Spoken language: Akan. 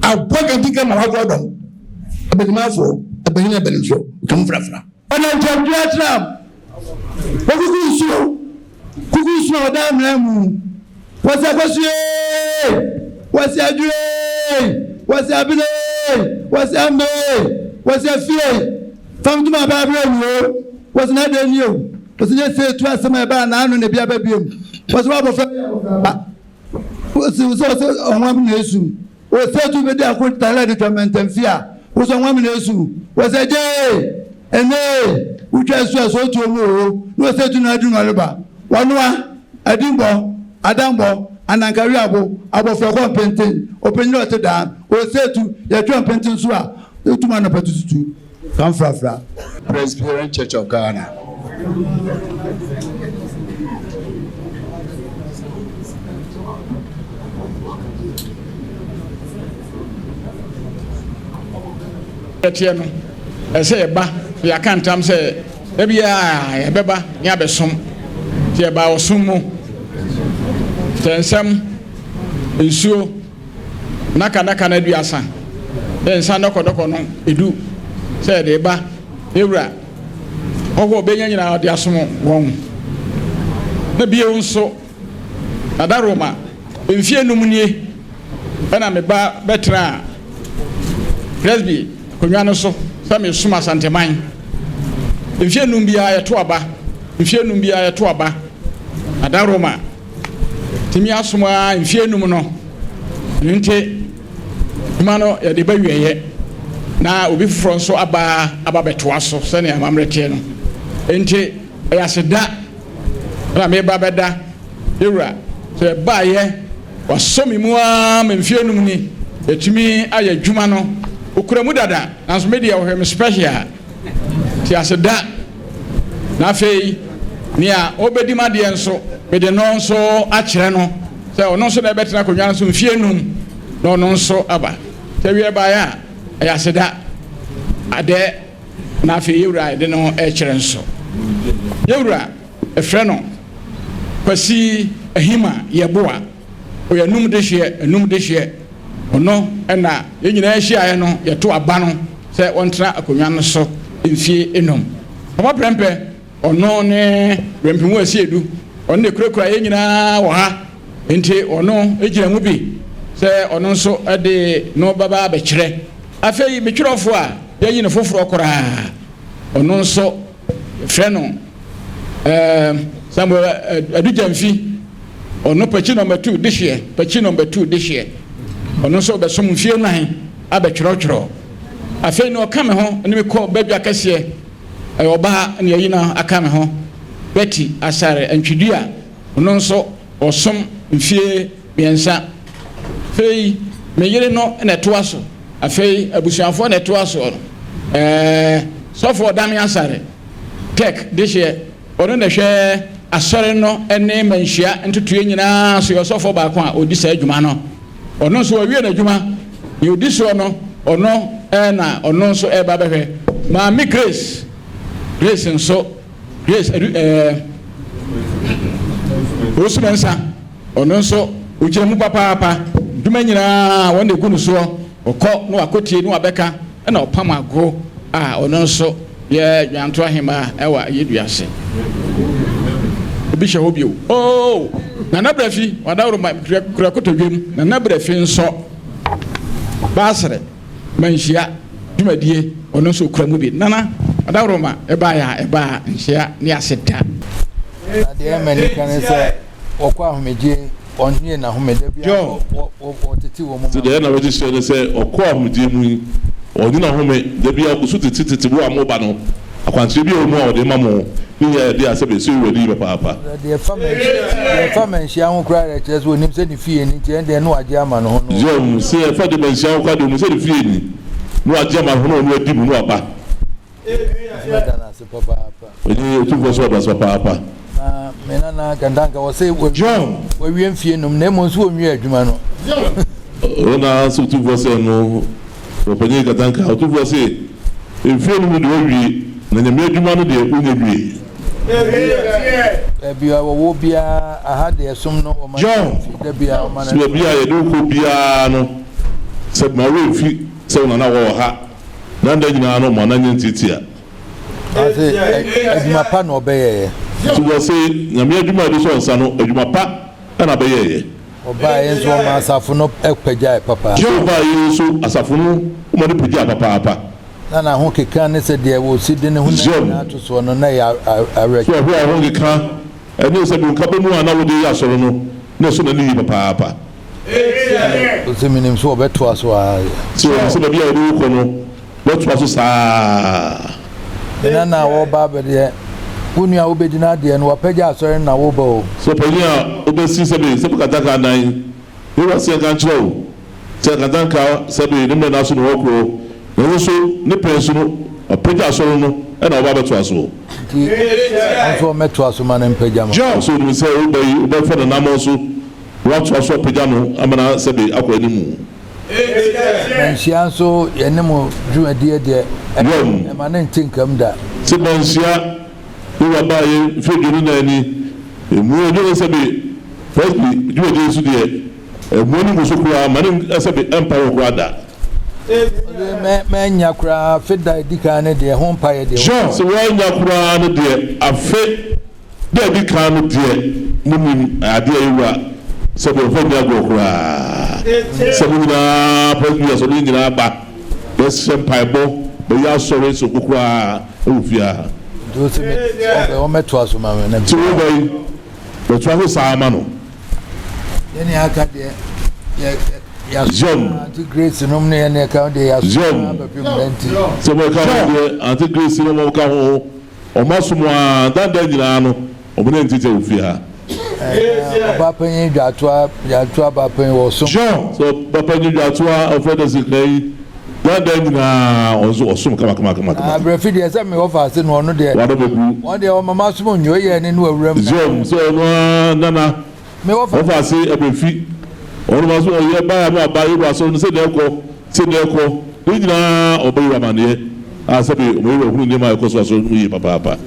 Aboa kantinka ma wakɔ dɔm abanimafoɔ abanyin abanimfoɔ ɔtɔm frafra. Ɔnantɛmdua tram wɔkuku nsuo kuku nsuo a ɔda amena mu wɔsi akɔsue wɔsi adue wɔsi abene wɔsi ambe wɔsi afie famtuma abaabere wuo wɔsi n'adeɛ nie o wɔsi nye se etu asɛm a ɛbaa n'ano na ebi aba biom wɔsi wɔ abɔfra bi abɔfra ba wɔsi wɔsi wɔsi ɔnwam na esu wɔsi etu bi di ako tala de twa mɛntɛnfi a wɔsi ɔnwam na esu wɔsi gyee ɛnɛ wotwa esu a so otuo mu o na wɔsi etu na adu na ɔreba wɔnoa adimbɔ adambɔ anankariabo abɔfra kɔ mpenten ɔpanyin a ɔte daa wɔsi etu yɛtwa mpenten so a etum anɔpɛ tututu kan frafra. Presbyterian Church of Ghana. Ɛteɛ no, ɛsɛ yɛba na yɛaka ntam sɛ da biara yɛbɛba ne abɛsom. Nti yɛbaa ɔsom mu. Sɛ nsɛm, nsuo, nnaka nnaka no 30 ne nsa nnɔkɔdɔkɔ no 10 sɛ yɛde ba yɛwura hɔhoɔ ɔbɛnya nyinaa ɔde asom wɔn. Na bio nso, Adaroma, mfie 5 nie ɛna me ba bɛtena Presby akonnwa no so sɛ mesom Asanteman. Mfie 5 biara yɛto aba, mfie 5 biara yɛto aba. Adaroma tumi asom a mfie 5 no, ɛno nti dwuma no yɛde ba wieɛ na obi foforɔ nso aba aba bɛtoa so sɛnea amammerɛ teɛ no. Nti ɛyɛ aseda na meba bɛda yɛwura sɛ ɛbaayɛ wasɔ me mu ara ma mfie 5 ni yɛtumi ayɛ adwuma no. Okura mu dada nanso me deɛ ɔhwɛ me special ti aseda. Na afei nea ɔbɛdi ma deɛ nso mede no nso akyerɛ no sɛ ɔno nso na ɛbɛtena akonnwa no so mfie 5 na ɔno nso aba. Sɛ wie baeɛ a ɛyɛ aseda adɛ. Na afei yɛwura yɛde no ɛkyerɛ nso yɛwura ɛfrɛ no Kwasi Ahima Yɛboa, ɔyɛ num dehyeɛ enum dehyeɛ. Ɔno ɛna yɛn nyinaa hyiaeɛ no yɛto aba no sɛ wɔntena akonnwa no so mfie 5. Papa Prɛmpɛ ɔno ne Rɛmpimu Asiedu, ɔno ne kurakura yɛn nyinaa wɔ ha, nti ɔno gyina mu bi sɛ ɔno nso de no bɛba abɛkyerɛ. Afei metwerɛfoɔ a yɛyi no foforɔ koraa, ɔno nso yɛfrɛ no Samuel Adugyamfi, ɔno pakyi nɔmba 2 dehyeɛ, pakyi nɔmba 2 dehyeɛ. Ɔno nso bɛsom mfie 4 abɛtwerɛtwerɛ. Afei na ɔka me ho ne me kɔ badwa kɛseɛ, ɛyɛ ɔbaa ne ayi no aka me ho, Betty Asare Antwidua, ɔno nso ɔsom mfie 3. Afei me yere no na ɛtoa so. Afei abusuafoɔ na ɛtoa soɔ no, sɔfo Ɔdame Asare Tech dehyeɛ, ɔno na ɛhwɛ asɔre no ne manhyia ntotoeɛ nyinaa so. Yɛ ɔsɔfoɔ baako a ɔdi saa adwuma no. Ɔno nso wawie n'adwuma. Nea ɔdi soɔ no, ɔno na ɔno nso ɛreba bɛhwɛ. Maame Grace, Grace nso, Grace adu Owusu Mensah, ɔno nso ɔgyina mu papaapa. Dwuma nyinaa wɔn na egu no soɔ. Ɔkɔ na wakɔtie na wabɛka, ɛna ɔpam ago a ɔno nso yɛ dwanto ahemmaa ɛwɔ ayɛdua ase. Obi hyɛ hɔ bio. Oo, Nana Brafi, wadaworo ma kura kotodwam. Nana Brafi nso baasere manhyia dwumadie, ɔno nso okura mu bi. Nana. Ɔdawuroma ɛbaeɛ a ɛbaa nhyia ne aseda. Na deɛ ɛma ani ka ne sɛ wɔkɔ ahomegye ɔnwie n'ahome da biara wɔtete wɔn mu Nti ma. deɛ na wɔgye hyɛ ne sɛ ɔkɔ ahomegye mu yi, ɔnye n'ahome da biara ɔgu so tete tete wo a moba no, akwankyerɛ bi a ɛwɔ mu a ɔde ma mo ne nyinaa yɛ deɛ a sɛbe ɛsɔ Awurade yi papaapa. Deɛ ɛfa manhyia deɛ ɛfa manhyia ho koraa deɛ kyerɛ sɛ ɔnim sɛ ne fie ni nti ɛndeɛ na wagye ama ne ho no. Yom, sɛ ɛfa deɛ manhyia ho koraa deɛ ɔnim sɛ ne fie ni, na wagye ama ne ho na ɔno adi mu na waba. Nso mɛda no ase papaapa. Ɔnye Otumfoɔ so ɔda ase papaapa. Na me nana Kantanka wɔse wawie mfie num na mmom nso wɔnwie adwuma no. Ɔna nso Otumfoɔ sɛ no ɔpanyin Kantanka Otumfoɔ se mfie num no deɛ wawie na Nyame adwuma no deɛ ɔnya nwie. Baabi a wɔwɔ biara aha deɛ som no wɔma no mfi da biara wɔma no. So baabi a yɛde wo kɔ biara no sɛ ma wo werɛ mfi sɛ wo nana wɔ wɔ ha na nda nyinaa no ma no nyɛ ntiatia. Ɔse adwuma pa na ɔbɛyɛeɛ. Nti wɔse Nyame adwuma a yɛde sɔ nsa no adwuma pa na bɛyɛeɛ. Ɔbaeɛ nso ɔma asafo no pagyae papaapa. Sɛ ɔbaeɛ nso asafo no ɔma no pagyaa papaapa. Na n'ahokeka ne sɛ deɛ ɔsi de ne honam nyinaa to soɔ no na ɛyɛ awerɛkyekye. So ɔhwɛ ahokeka ne sɛ nka bɛ mu a na wode yɛ asɔre no na ɛsɔ n'ani yie papaapa. Ɔse menim sɛ ɔbɛtoa so ara. Sɛ ɔnim sɛ baabi a ɔde wo kɔ no bɛtoa so saa ara. Me nana a wɔreba abɛdeɛ, wo nua a wobɛdi n'adeɛ no, wapagya asɔre no na woreba o. Sɛ ɔpanyin a wobɛsi sɛbe sɛbe katanka anan, ne wura se nka nkyerɛ wo sɛ katanka sɛbe ne mmerɛ no aso na wɔkorɔ, nanso ne pɛn so no wapagya asɔre no na wɔba abɛtoa soɔ. Nti ɔno nso ɔmmɛtoa so ma no mpagya ma. Ɔsɛ onim sɛ woba yi wobɛfa n'anammɔn so na woatoa so apagya no ama no sɛbe akɔ anim. Manhyia nso yɛne mo dwumadie deɛ ɛma no nte nkam da. Sɛ manhyia ne wura baeɛ mfeɛ 24 ni, ɛmu ɛdwene sɛbe Presby dwumadie nso deɛ ɛmu ani ngu so koraa ma ne sɛbe ɛmpa ho koraa da. Ɔse manya koraa afe da ɛdi kan no deɛ ho mpaeɛ deɛ. Jean, Sɛ woannya koraa no deɛ afe Da a edi kan no deɛ, monnim adeɛ a yɛn Wura sɛ deɛ ɔmfa nni agorɔ koraa, sɛ mo nyinaa Presby asɔre no nyinaa ba bɛhyɛ mpaebɔ, bɛyɛ asɔre soronko koraa wɔ fie ha. Nti wo se me ɔbɛ ɔmɛtoa so ma me na. Nti wo ba yi bɛtoa so saa ma no. Yɛne aka deɛ yɛ yɛaso Auntie Grace nom ne yɛne ɛka ho deɛ yɛaso bɛpem na nti. Sɛ mo ɛka ho deɛ Auntie Grace nom ɔka ho. Wɔn asom ara, da da nyinaa no, wɔn nan ntiatia wɔ fie ha. Ɔba panyin Dwatoa, Dwatoa ba panyin wɔ ɔsom. John, sɛ ɔba panyin Dwatoa a ɔfrɛ no Sikra yi, da da nyinaa ɔno nso ɔsom kama kama kama kama. Abrɛfi deɛ sɛ me wɔfa ase no ɔno deɛ. Wano bɛgu. Wɔn deɛ wɔma m'asom nyo yɛ ne no awuram. John, sɛ ɔno ara nana. Me wɔfa. Wɔfa ase Abrɛfi, ɔno ma so ɔyɛ baeɛ ano aba yɛwura asɔre no sɛdeɛ ɛkɔ sɛdeɛ ɛkɔ ne nyinaa ɔbɔ yɛwura amaneɛ a sɛbe ɔma yɛwura hunu nneɛma a ɛkɔ so asɔre no mu yie papaapa.